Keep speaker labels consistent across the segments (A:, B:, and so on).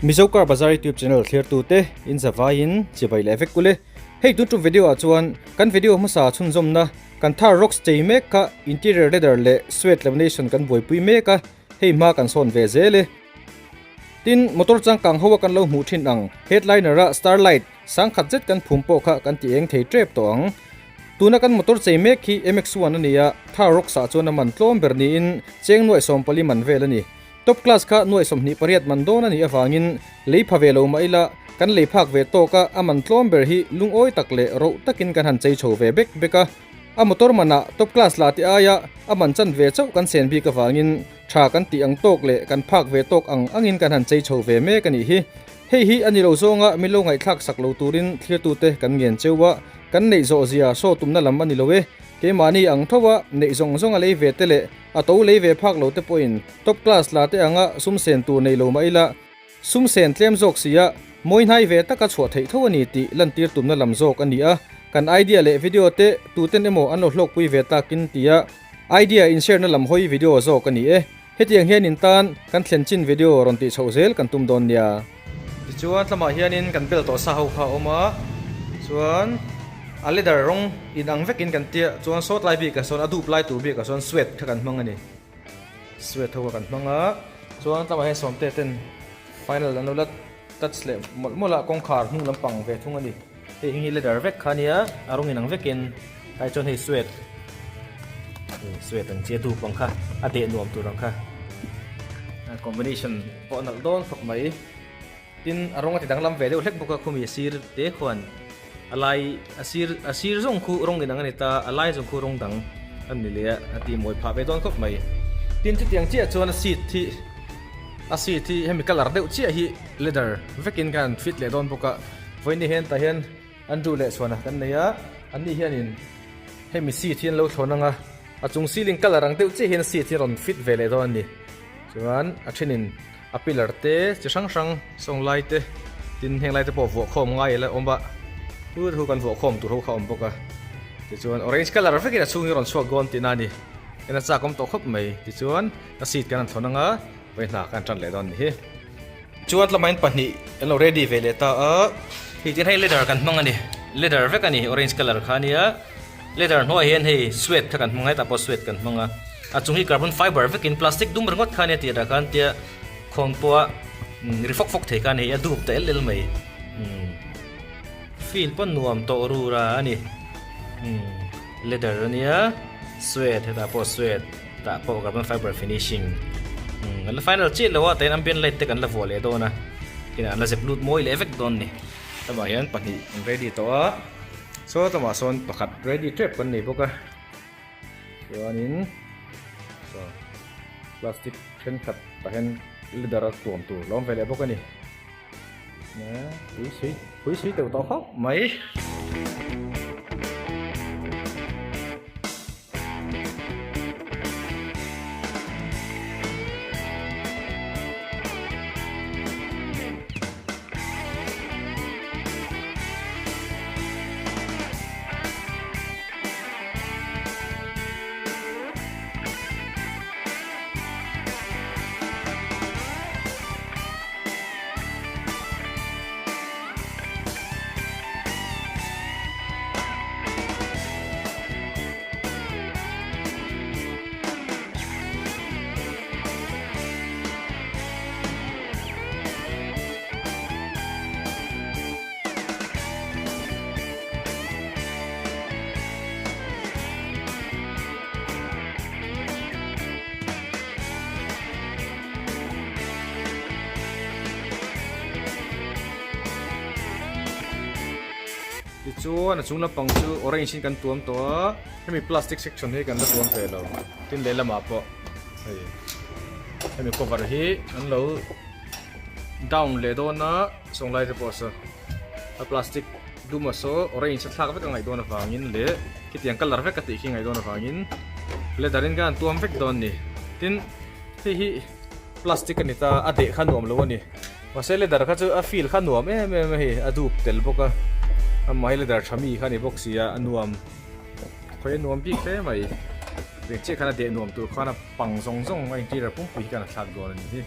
A: Mizo Car Bazar YouTube channel thlirtute in zavaiin chibai leh vek ule. Hei tun tum video ah chuan kan video hmasa chhunzawmna kan Thar Rocks chei mek kha interior leather leh suede lamination kan buaipui mek a, hei hma kan sawn ve zel e. Tin, motor changkang ho a kan lo hmuh thin ang headliner a starlight sangkhat zet kan phum pawh kha kan ti eng thei tep tawh ang. Tuna kan motor chei mek hi MX-1 a ni a, Thar Rocks ah chuan a man tlawm ber niin cheng nuaih 14 man vel a ni. Top class kha nuaih 28 man dawn a nih avangin lei pha ve lo mah ila, kan lei phak ve tawk a, a man tlawm ber hi lungawi tak leh roh takin kan han chei chho ve bek bek a. A motor manah top class la ti aia a man chan ve chauh kan sen bik avangin tha kan tih ang tawk leh kan phak ve tawk ang angin kan han chei chho ve mek a nih hi. Hei hi a ni lo zawnga min lo ngaihthlak sak lo turin thlirtute kan ngen cheu a, kan neih zawh zia saw tumna lam a ni lo e. Keimahni ang tho a neih zawng zawng a lei ve te leh A to lei ve phak lo te pawhin top class la te anga sum sen tur nei lo mah ila, sum sen tlem zawk si a, mawi hnai ve taka chhuah theih tho a ni tih lantir tumna lam zawk a ni a. Kan idea leh video te tuten emaw an lo hlawkpui ve takin tia idea in share na lam hawi video zawk a ni e. Hetiang hian in tan kan thlen chin video rawn tih chhoh zel kan tum dawn nia. Tichuan tlamah hianin kan bel tawh sa ho kha a awm a, chuan a leather rawng in ang vekin kan tia chuan sawt lai bikah sawn a dup lai tur bikah sawn suet kha kan hmang a ni, suet ho kha kan hmang a, chuan tlamah hian sawmte ten final an lo la touch leh mawlh mawlh a, kawngkhar hnung lampang ve thung a ni, hei hi leather vek kha a nia a rawng in ang vekin ai chuan hei suet suet ang chi a dup ang kha a deh nuam tur ang kha combination. Pawh nalh dawn khawp mai. Tin, a rawng a ti danglam ve deuh hlek bawk a, khumi a sir te khuan a lai a sir a sir zawng khu rawng inang a ni ta, a lai zawng khu rawng dang a ni leh a, a ti mawi phah ve dawn khawp mai. Tin, chutiang chiah chuan a seat hi a seat hi hemi colour deuh chiah hi leather vekin khan an fit leh dawn bawk a, vawiin hian tah hian Andrew leh chhuana kan nei a, anni hianin hemi seat hi an lo thlawn ang a, a chung ceiling colour ang deuh chiah hian seat hi a rawn fit ve leh dawn a ni. Chuan a thenin a pillar te chi hrang hrang sawng lai te tin heng lai te pawh vuah khawm ngai ila awm a chu thu kan vuah khawm tur ho kha a awm bawk a tichuan orange colour vekin a chhung hi a rawn chhuak dawn tihna a ni en a chak awm tawh khawp mai tichuan a seat kan han thawn anga vawi hna kan tan leh dawn a ni hi. Chuan tlamain pahnih an lo ready ve leh ta a hei tin hei leather kan hmang a ni leather vek a ni orange colour kha a nia leather hnuaiah hian hei suet kha kan hmang a hetah pawh suet kan hmang a a chung hi carbon fiber vekin plastic dum ringawt kha a nia tih ah khan tia khawn pawha ri fawk fawk thei kha a ni a dup ta el el mai feel pawh nuam tawh rur a a ni leather a nia suet hetah pawh suet. Tah pawh carbon fiber finishing an la final chiah lo a tain ambient light te kan la vuah leh dawn a kinah an la zep lut mawi leh vek dawn ni lamah hian pahnih an ready tawh a saw lamah sawn pakhat ready tep kan nei bawk a chuanin saw plastic thenkhat tah hian leather a tuam tur lo awm ve leh bawk a ni. Pui sui pui sui teuh tawh khawp mai. Tichuan a chung lampang chu orange in kan tuam tawh a, hemi plastic section hi kan la tuam ve lo, tin lehlamah pawh hei hemi cover hi an lo down leh dawn a sawng lai te pawh saw a plastic dum a saw orange a thlak vek a ngaih dawn avangin leh khitiang colour vek a tih khi ngaih dawn avangin leather in kan han tuam vek dawn a ni tin hei hi plastic a ni ta a deh kha nuam lo a ni mahse leather kha chu a feel kha nuam em em a hei a dup tel bawk a amah hi leather tha mi kha a ni bawk si a a nuam khawi a nuam bik hle mai eng chiah khan a deh nuam tur khan a pang zawng zawng a interior pumpui hi khan a thlak dawn a ni hi.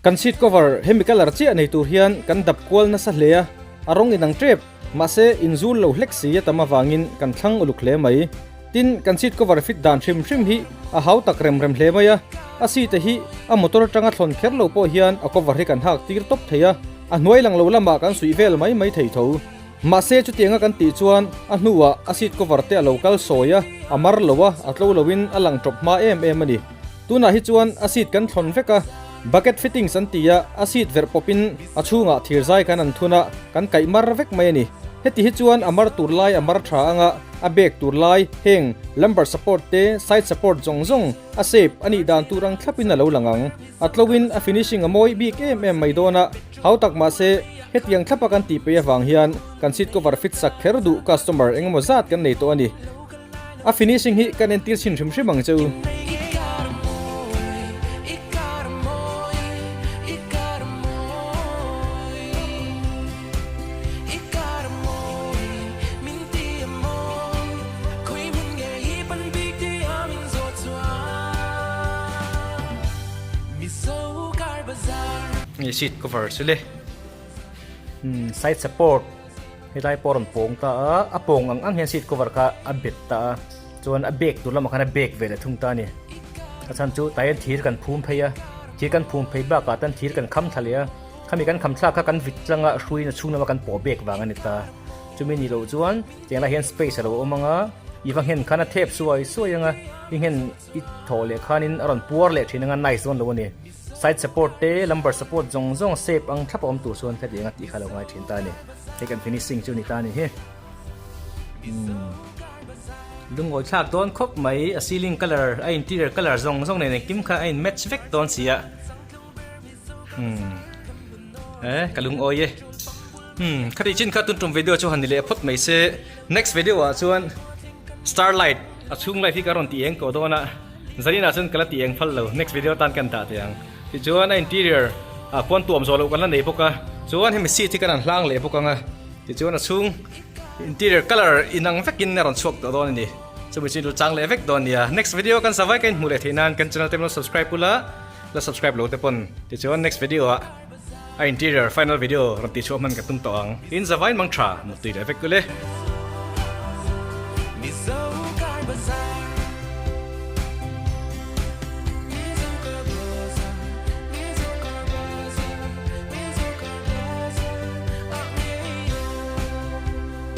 A: Kan seat cover hemi colour chiah nei tur hian kan dap kual nasa hle a, a rawng inang tep, mahse inzul lo hlek si a tam avangin kan thlang uluk hle mai. Tin, kan seat cover fit dan hrim hrim hi a hau tak rem rem hle mai a, a seat-a hi a motor atanga thlawn kher lo pawh hian a cover hi kan hak tir tawp thei a, a hnuai lang lo lamah kan suih vel mai mai thei tho. Mahse chutianga kan tih chuan a hnuah a seat cover te a lo kal sawi a, a mar lo a, a tlo loin a lang tawp hma em em a ni. Tunah hi chuan a seat kan thlawn vek a, bucket fittings an ti a, a seat verh pawpin a chhungah thirzai kan an thun a, kan kaih mar vek mai a ni. Heti hi chuan a mar tur lai a mar tha anga a bag tur lai heng lumbar support te side support zawng zawng a shape a nih dan tur ang thlapin a lo lang ang. A tloin a finishing a mawi bik em em mai dawn a, hau tak mahse hetiang thlapa kan tih peih avang hian kan seat cover fit sak kher duh customer engemaw zat kan nei tawh a ni. A finishing hi kan entir chhin hrim hrim ang che u. Seat cover chu le side support helai pawh a rawn pawng ta a a pawng ang ang hian seat cover kha a bet ta a chuan a bag tur lamah khan a bag ve leh thung ta a ni a chhan chu tah hian thir kan phum phei a thir kan phum phei bakah tan thir kan kham thla leh a. Khami kan kham thlak kha kan vit tlanga hruiin a chhung lama kan pawh bek vang a ni ta. Chumi ni loh chuan tiang lai hian space a lo awm ang a, i va nghen khan a thep suai suai ang a, i nghen i thawh leh khanin a rawn puar leh thin ang a, nice dawn lo a ni. Side support te, lumbar support zawng zawng shape ang thlap a awm tur chuan khatiang a tih kha lo ngai thin ta a ni. Hei kan finishing chu ni ta a ni hi. Umm lungawi thlak dawn khawp mai, a ceiling colour, a interior colour zawng zawng nen engkim kha a in match vek dawn si a. Umm eh ka lungawi e umm khati chin kha tun tum video chu han ni leh phawt mai se next video ah chuan starlight a chhung light hi ka rawn ti eng tawh dawn a zanin ah chuan ka la ti eng phal lo next video tan kan dah teh ang tichuan a interior ah khuan tuam zawh loh kan la nei bawk a chuan hemi seat hi kan han hlang leh bawk ang a tichuan a chhung interior colour inang vekin a rawn chhuak tawh dawn a ni chumi chu in chang leh vek dawn a nia next video kan zavai ka inhmuh leh theih nan kan channel te min lo subscribe ula. La subscribe lo te pawn tichuan next video ah a interior final video rawn tihchhuah hman ka tum tawh ang. In zavain mang tha muttui leh vek ule.